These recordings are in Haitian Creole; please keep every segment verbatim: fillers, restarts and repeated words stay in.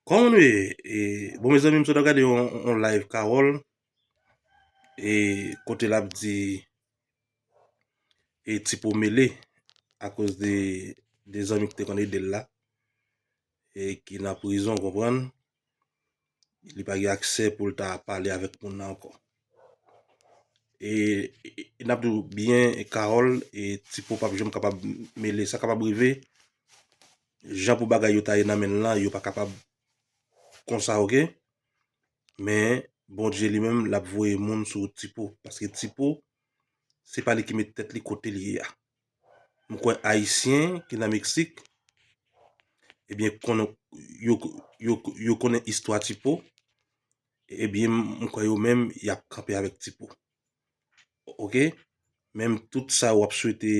Kòman nou ye? E, bon, mezanmi, m sot ap gade yon, yon live Carole, e, kote l ap di, e, Tipo mele akoz de, de zanmi ki te konn ede l la, e ki nan prizon, w konprann? Li pa gen aksè pou l ta pale avèk moun nan ankò. E, e, e n ap di w byen, e Carole, e Tipo p ap janm kapab mele. Sa kapab rive, jan pou bagay yo ta ye nan men l lan, yo pa kapab konsa, oke? Men, Bondye li menm, l ap voye moun sou Tipo. Paske Tipo, se pa li ki met tèt li kote l ye a. M kwè Ayisyen ki nan Meksik, ebyen, konnen, yo, yo, yo konnen istwa Tipo, ebyen, m kwè yo menm, y ap kanpe avèk Tipo. Oke? Menm tout sa w ap swete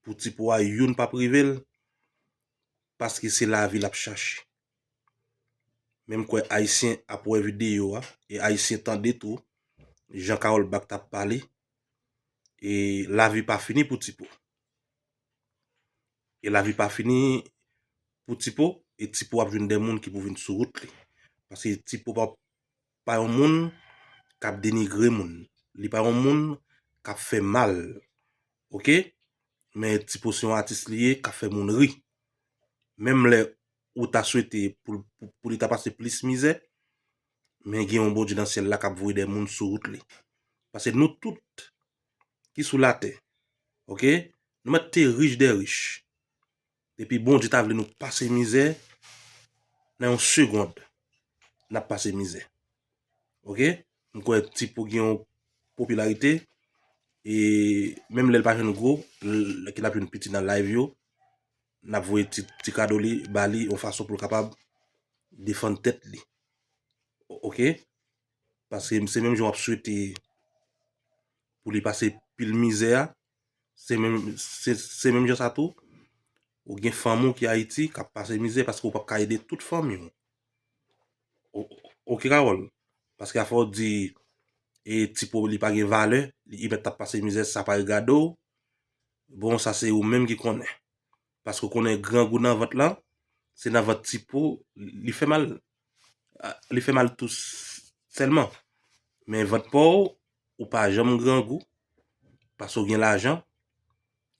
pou Tipo a, youn p ap rive l, paske se lavi l ap chache. Men m kwè Ayisyen ap wè videyo a, e Ayisyen tande tou, jan Carole Back t ap pale, e lavi pa fini pou Tipo. E lavi pa fini pou Tipo, e Tipo ap jwenn de moun ki pou vin sou wout li. Paske Tipo pa, pa yon moun k ap denigre moun. Li pa yon moun k ap fè mal. Oke? Men Tipo se yon atis li ye k ap fè moun ri. Menm lè ou ta swete pou, pou, pou li ta pase plis mizè, men gen yon Bondye nan syèl la k ap voye de moun sou wout li. Paske nou tout ki sou latè, oke? Nou mèt te rich de rich. Depi Bondye ta vle nou pase mizè, nan yon segond, n ap pase mizè. Oke? M kwè Tipo gen yon popilarite, e menm lè l pa jwenn gwo, lè ke l ap jwenn piti nan live yo, n ap voye ti, ti kado li, ba li, yon fason pou l kapab defann tèt li. O-, oke? Paske se menm jan w ap swete pou li pase pil mizè a, se menm, se, se menm jan sa tou, ou gen fanmi w ki Ayiti k ap pase mizè paske w p ap ka ede tout fanmi w. O-, oke, Carole? Paske afè w di, e, Tipo li pa gen valè, li mèt t ap pase mizè, sa pa regade w. Bon, sa se ou menm ki konnen. Paske w konnen grangou nan vant lan, se nan vant Tipo li fè mal. A, li fè mal tou s-, sèlman. Men vant pa w, ou pa janm grangou, paske w gen lajan,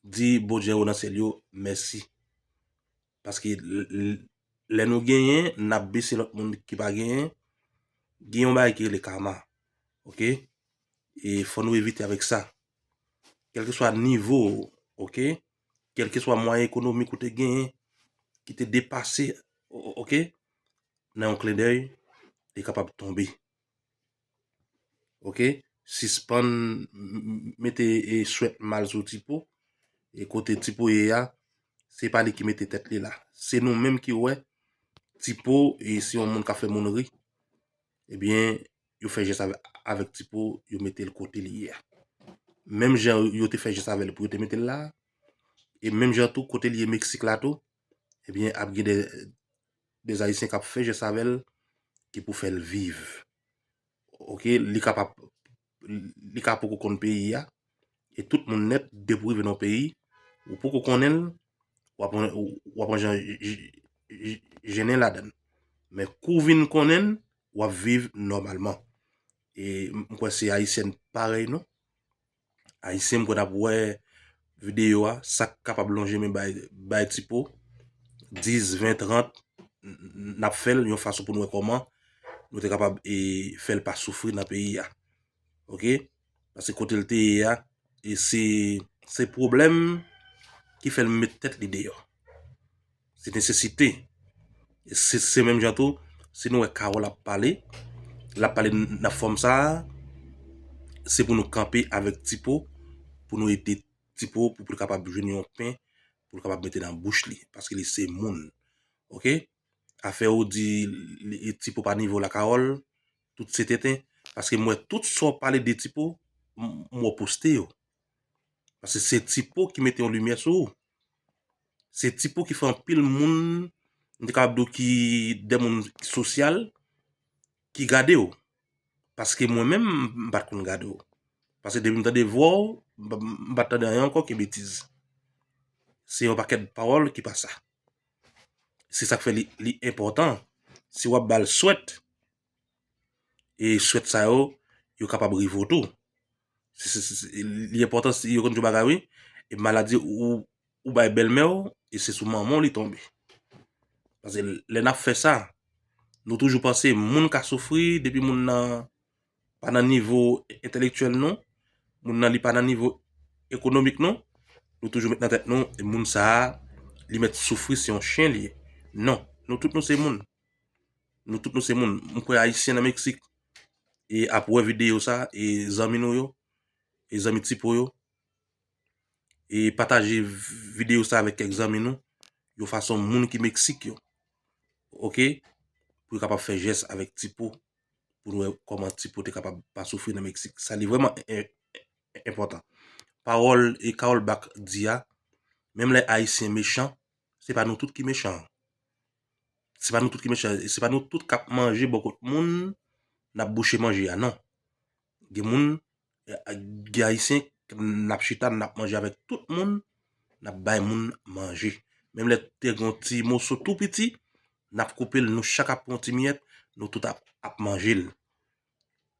di Bondye an wo nan syèl yo mèsi. Paske l-, l-, lè nou genyen, n ap bese lòt moun ki pa genyen, gen yon bagay ki rele kama. Oke? E fò nou evite avèk sa. Kèlkeswa nivo w, oke? Kèlkeswa mwayen ekonomik ou te genyen, ki te depase, o-, o-, oke? Nan yon klendèy, li kapab tonbe. Oke? Sispann m-, m-, mete, e, swèt mal sou Tipo. E kote Tipo ye a, se pa li ki mete tèt li la. Se nou menm ki wè Tipo, e, se yon moun k ap fè moun ri. Ebyen, yo fè jès avè-, avèk Tipo, yo mete l kote li ye a. Menm jan yo te fè jès avè l pou yo te mete l la, e menm jan tou, kote li ye Meksik la tou, ebyen, ap gen de, de Ayisyen k ap fè jès avè l, ki pou fè l viv. Oke, li kapab, li ka poko konn peyi a, e tout moun nèt, depi w rive nan yon peyi, ou poko konnen l, w ap, w ap pran jan j-, j-, jennen ladan l. Men kou w vin konnen l, w ap viv nòmalman. E m kwè se Ayisyèn parèy nou. Ayisyen, m kwè n ap wè videyo a, sa k kapab lonje men bay, bay Tipo, dis, ven, trant, n-, n-, n ap fè l yon fason pou n wè kòman nou te kapab, e, fè l pa soufri nan peyi a. Oke? Paske kote l te ye a, e se, se pwoblèm ki fè l met tèt li deyò. Se nesesite. E se, se menm jan tou, si nou wè Carole ap pale, l ap pale n-, nan fòm sa a, se pou nou kanpe avèk Tipo, pou nou ede Tipo, pou, pou l kapab jwenn yon pen, pou l kapab mete nan bouch li, paske li se moun. Oke? Afè ou di li, Tipo pa nivo la Carole, tout se tenten, paske m wè tout sa w pale de Tipo, m, m wè w poste yo. Paske se Tipo ki mete yon limyè sou ou. Se Tipo ki fè anpil moun, m te kapab di w ki de moun ki sosyal, ki gade w. Paske mwen menm, m pa t konn gade w. Paske depi m tande vwa w, m pa, m pa t tande anyen ankò ke betiz. Se yon pakèt pawòl ki pa sa. Se sa k fè li, li enpòtan. Si w ap ba l swèt, e swèt sa yo, yo kapab rive w tou. Se, se, se, se, li enpòtan, si yo konn di yon bagay, wi. E maladi ou, ou bay bèlmè w, e se sou manman w li tonbe. Paske lè n ap fè sa, nou toujou panse moun ka soufri depi moun nan pa nan nivo entèlektyèl nou, moun nan li pa nan nivo ekonomik nou, nou toujou met nan tèt nou, e moun sa a, li mèt soufri, se yon chen li ye. Non, nou tout nou se moun. Nou tout nou se moun. M kwè Ayisyen nan Meksik e ap wè videyo sa, e zanmi nou yo, e zanmi Tipo yo, e pataje videyo sa avèk kèk zanmi nou, yon fason moun ki Meksik yo. Oke? Pou yo kapab fè jès avèk Tipo, pou nou wè kòman Tipo te kapab pa soufri nan Meksik. Sa li vrèman en-, en-, enpòtan. Pawòl e Carole Back di a, menm lè Ayisyen mechan, se pa nou tout ki mechan. Se pa nou tout ki mechan. Se pa nou tout k ap manje bò kot moun, n ap bouche manje a, non. Gen moun, gen Ayisyen, n ap chita, n ap manje avèk tout moun, n ap bay moun manje. Menm lè te gen yon ti moso tou piti, n ap koupe l, nou chak ap pran yon ti miyèt, nou tout ap, ap manje l.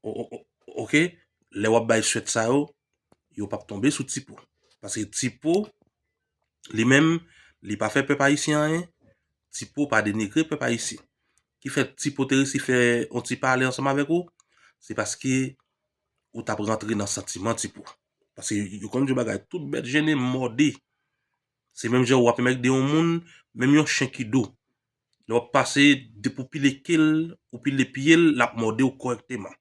O-, o-, o-, oke? Lè w ap bay swèt sa yo, yo p ap tonbe sou Tipo. Paske Tipo, li menm, li pa fè pèp ayisyen anyen. Tipo pa denigre pèp ayisyen. Ki fè Tipo te resi fè yon ti pale ansanm avèk ou? Se paske ou t ap rantre nan santiman Tipo. Paske yo konn di bagay, tout bèt jennen mòde. Se menm jan w ap mègde yon moun, menm yon chen ki dou. Lè w ap pase, depi w pile ke l, ou pile pye l, l ap mòde w kòrèkteman.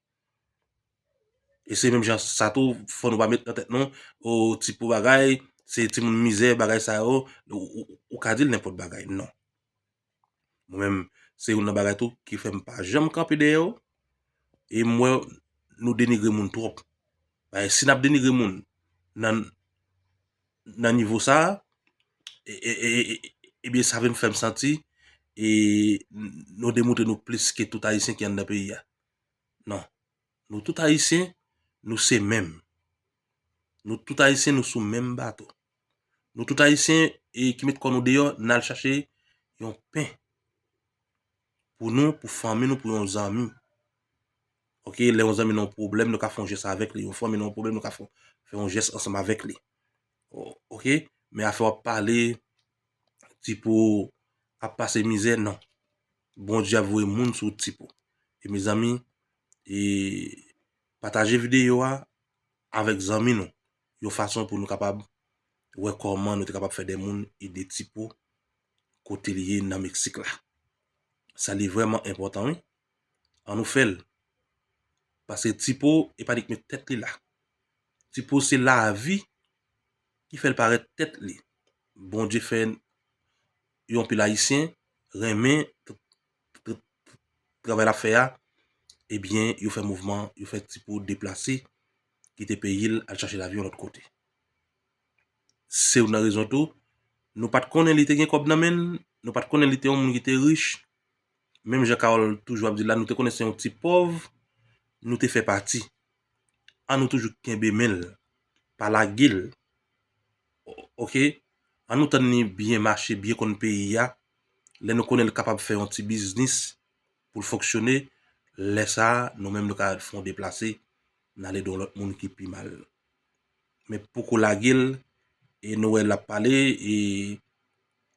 E se menm jan sa tou, fò nou pa met nan tèt nou, o, Tipo bagay, se timoun mizè, bagay sa yo, ou, ou, ou ka di l nenpòt bagay. Non. Mwen menm, se youn nan bagay tou ki fè m pa janm kanpe dèyè yo, e m wè nou denigre moun twòp. Paske si n ap denigre moun nan, nan nivo sa a, e, e, e, e, ebyen, sa vin fè m santi, e, n-, nou demontre nou plis ke tout Ayisyen ki anndan peyi a. Non. Nou tout Ayisyen, nou se menm. Nou tout Ayisyen, nou sou menm bato. Nou tout Ayisyen, e, ki met kò nou deyò, n al chache yon pen pou nou, pou fanmi nou, pou yon zanmi. Oke, lè yon zanmi nan yon pwoblèm, nou ka fè yon jès avèk li. Yon fanmi nan yon pwoblèm, nou ka fè, fè yon jès ansanm avèk li. O-, oke, men afè w ap pale, Tipo ap pase mizè, non. Bondye ap voye moun sou Tipo. E mezanmi, e pataje videyo a avèk zanmi nou. Yon fason pou nou kapab wè kòman nou te kapab fè de moun ede Tipo kote li ye nan Meksik la. Sa li vrèman enpòtan, wi. An nou fè l. Paske Tipo, e pa li k met tèt li la. Tipo se lavi ki fè l parèt tèt li. Bondye fè yon pil Ayisyen renmen t-, t-, t-, travay l ap fè a, ebyen, yo fè mouvman, yo fè Tipo deplase, kite peyi l, al chache lavi yon lòt kote. Se youn nan rezon tou, nou pa t konnen li te gen kòb nan men l, nou pa t konnen li te yon moun ki te rich. Menm jan Carole toujou ap di la, nou te konnen se yon ti pòv, nou te fè pati. An nou toujou kenbe men l, pa lage l. O-, oke? An nou tann li byen mache, byen konn peyi a. Lè nou konnen l kapab fè yon ti biznis pou l fonksyone, lè sa a, nou menm nou ka fè yon deplase, n ale de yon lòt moun ki pi mal. Men poko lage l, e nou wè l ap pale, e,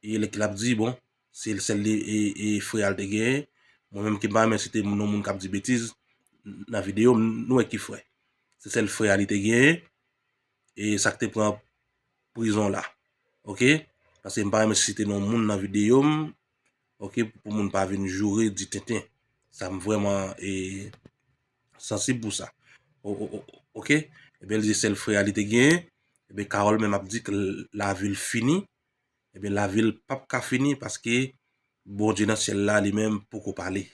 e lè k l ap di, bon, se l sèl li, e, e frè a l te genyen. Mwen menm ki m pa renmen site non moun k ap di betiz nan videyo, m, nou wè ki frè. Se sèl frè a li te genyen, e sa k te pran prizon la. Oke? Paske m pa renmen site non moun nan videyo m, oke, pou moun pa vin joure, di tenten. Sa m vrèman, e, sansib pou sa. O-, o-, o-, oke? Ebyen, li di sèl frè a li te genyen. Ebyen, Carole menm ap di ke l-, lavi l fini. Ebyen, lavi l p ap ka fini paske Bondye nan syèl la, li menm, poko pale.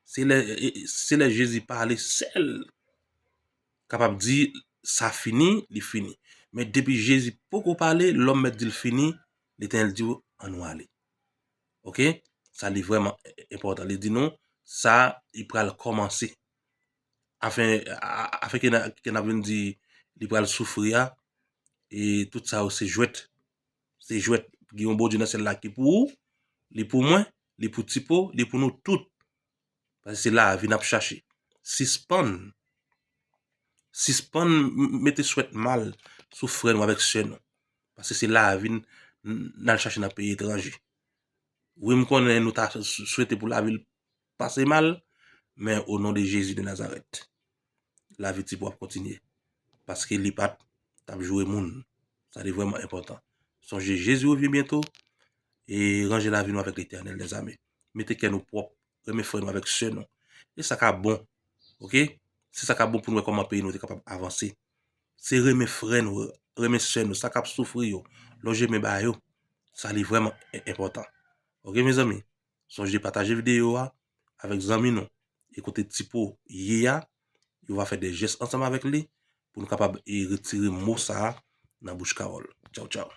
Se lè, e, e, se lè Jezi pale sèl kapab di sa fini, li fini. Men depi Jezi poko pale, lòm mèt di l fini, Letènèl di w, ann nou ale. Oke? Sa li vrèman enpòtan. Li di nou, sa, li pral kòmanse. Afen, a-, a-, afen ke n a, ke n ap vin di, li pral soufri a, e tout sa yo se jwèt. Se jwèt. Gen yon Bondye nan syèl la ki pou ou, li pou mwen, li pou Tipo, li pou nou tout. Paske se lavi n ap chache. Sispann, sispann mete swèt mal sou frè nou avèk sè nou. Paske se lavi n al chache nan peyi etranje. Wi, m konnen nou ta swete pou lavi l pase mal, men o non de Jezi de Nazarèt, lavi Tipo ap kontinye. Paske li pa t ap joure moun. Sa li vrèman enpòtan. Sonje Jezi revyen byento e ranje lavi nou avèk Letènèl dèzame. Mete kè nou pwòp, renmen frè nou avèk sè nou. E sa k ap bon, oke? Se sa k ap bon pou nou wè kòman peyi nou te kapab avanse. Se renmen frè nou, renmen sè nou, sa k ap soufri yo, lonje men ba yo. Sa li vrèman enpòtan. Oke, mezanmi? Sonje pataje videyo a avèk zanmi nou. E kote Tipo ye a, yo va fè de jès ansanm avèk li pou nou kapab e retire mo sa a nan bouch Kawòl. Tchaw, tchaw.